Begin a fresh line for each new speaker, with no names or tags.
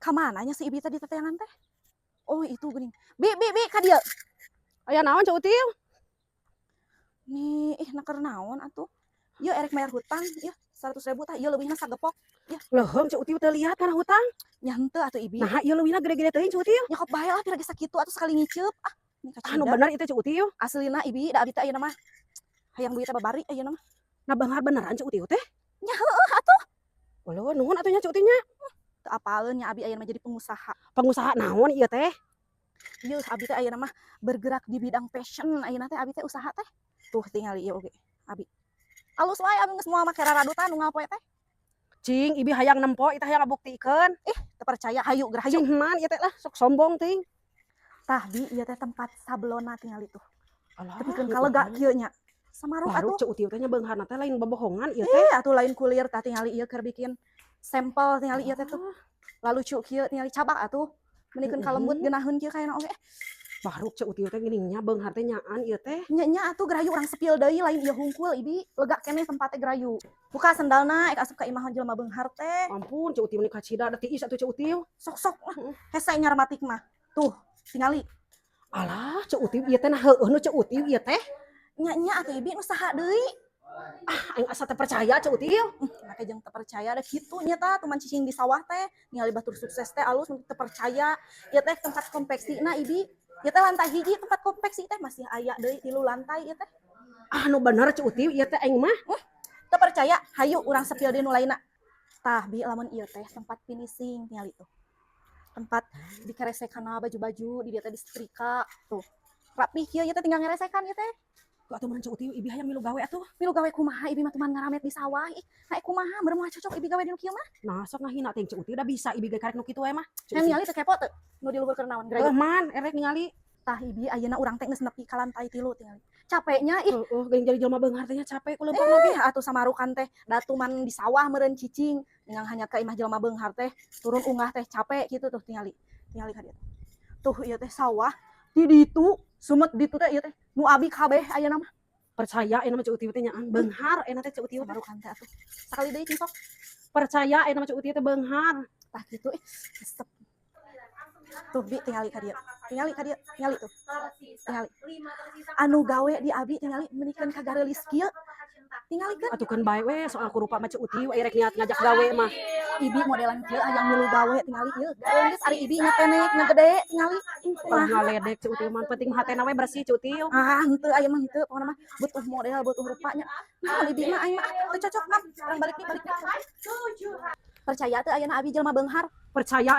Kamana nya si Ibi tadi teteangan teh? Oh, itu geuning. Bi, Bi, Bi, ka dieu.
Aya naon, Ceu Util?
Nih, ih, na keur naon atuh? Ieu erek bayar hutang, ieu 100 ribu tah, ieu leuwihna sagepok. Ieu.
Leuheung, Ceu Util teu lihat kana hutang.
Nya henteu atuh, Ibi.
Nah, ieu leuwihna gede-gede teuing, Ceu Util.
Nyokop bae lah, pira ge sakitu atuh sekali ngiceup. Ah, ini
Ah, nu
kacida.
Bener itu, Ceu Util.
Aslina, Ibi, da abi teh ayeuna mah hayang duitnya babari ayeuna mah.
Nah, beunghar beneran, Ceu Util teh?
Nya heueuh atuh.
Waduh, nuhun atuh nya, Ceu Util nya.
Teu apaleun nya abi ayeuna mah jadi pengusaha.
Pengusaha naon ieu teh?
Ieu abi teh ayeuna mah bergerak di bidang fashion, ayeuna teh abi teh usaha teh. Tuh, tingali ieu oge abi. Alus wae, abi geus moal make raradutan unggal poe teh.
Cing, Ibi hayang nempo, ieu teh hayang ngabuktikeun.
Ih, teu percaya, hayu geura hayu.
Cing man ieu teh lah, sok sombong ting.
Tah, Bi, ieu teh tempat sablonna, tingali tuh.
Alah,
Tepikeun ka lega kieu nya. Samaruh
Baru
atuh.
Ceu Util teh nya beungharna teh lain bobohongan ieu teh.
Eh, atuh lain kulir. Tah, tingali ieu keur bikin sampel, tingali ieu teh tuh. Lalu cu kieu, tingali cabak atuh. Menikeun ka lembut geunaheun kieu kayana oge.
Baru Ceu Util teh geuning nya beunghar teh nyaan ieu teh.
Nya nya atuh, geura hayu urang spill deui, lain ieu hungkul, Ibi. Lega keneh tempatnya, geura hayu. Buka sendalna, ek asup ka imah jelema beunghar teh.
Ampun, Ceu Util meni kacida da tiis atuh, Ceu Util.
Sok-sok lah. Hese nyarmatik mah. Tuh, tingali.
Alah, Ceu Util ieu teh nah heueuh nu Ceu Util ieu teh.
Nya nya atuh, Ibi, nu saha deui?
Ah, aing asa teu percaya, Ceu Util.
Make jeung teu percaya da kitu nya tah, tuman cicing di sawah teh, ningali batur sukses teh alus teu percaya. Ieu teh tempat konveksina, Ibi. Ieu teh lantai hiji tempat konveksi teh, masih aya deui tilu lantai ieu teh.
Ah, nu bener, Ceu Util, ieu teh aing mah.
Teu percaya, hayu urang spill deui nu lainna. Tah, Bi, lamun ieu teh tempat finishing, tingali tuh. Tempat dikeresekanna baju-baju, di dieu teh disetrika tuh. Rapih kieu ieu teh, tinggal ngeresekan ieu teh.
Tuh atuh meureun, Ceu Util, Ibi hayang milu gawe atuh.
Milu gawe kumaha? Ibi mah tuman ngaramet di sawah. Ih, naek kumaha meureun moal cocok Ibi gawe di nu kieu mah.
Nah, sok ngahina teh Ceu Util, da bisa Ibi ge karek nu kitu we mah. Ceu
Yang
Util.
Ningali teu kepo teu? Nu di luhur keur naon? Geura
Heuh man, erek ningali.
Tah, Ibi, ayeuna urang teh geus nepi ka lantai 3, tingali. Capeknya ih.
Heeh, geuning jadi jelema beunghar teh nya capek ku leumpang lagi.
Eh, atuh samarukan teh datuman di sawah meureun cicing, ningang hanya ka imah jelema beunghar teh turun unggah teh capek gitu. Tuh, tingali. Tingali ka dieu. Tuh, ieu teh sawah di ditu, sumet ditu teh, ieu teh nu abi kabeh ayeuna mah.
Percaya ayeuna mah Ceu Util teh nyaan beunghar ayeuna teh Ceu Util teh.
Samarukan teh atuh. Sakali deui cing sok.
Percaya ayeuna mah Ceu Util teh beunghar.
Tah kitu, ih, resep. Tuh, Bi, tingali ka dieu. Tingali ka dieu, tingali tuh. Tingali. Anu gawe di abi tingali menikeun ka gareulis kieu. Tingalikeun.
Atuh keun bae we, soal ku rupa mah Ceu Util aya rek niat ngajak gawe mah.
Ibi modelan kieu hayang milu gawe, tingali ieu. Gareulis ari Ibi nya kenek nya gede, tingali.
Ulah
Kumaha?
Ngaledek Ceu Util mah, penting mah hatena we bersih, Ceu Util.
Ah, henteu, aya mah henteu, pokona mah butuh model, butuh rupanya. Naon Ibi mah, aing mah ah, teu cocok mah. Urang balik nih, balik nih. Percaya teu ayeuna abi jelema beunghar?
Percaya.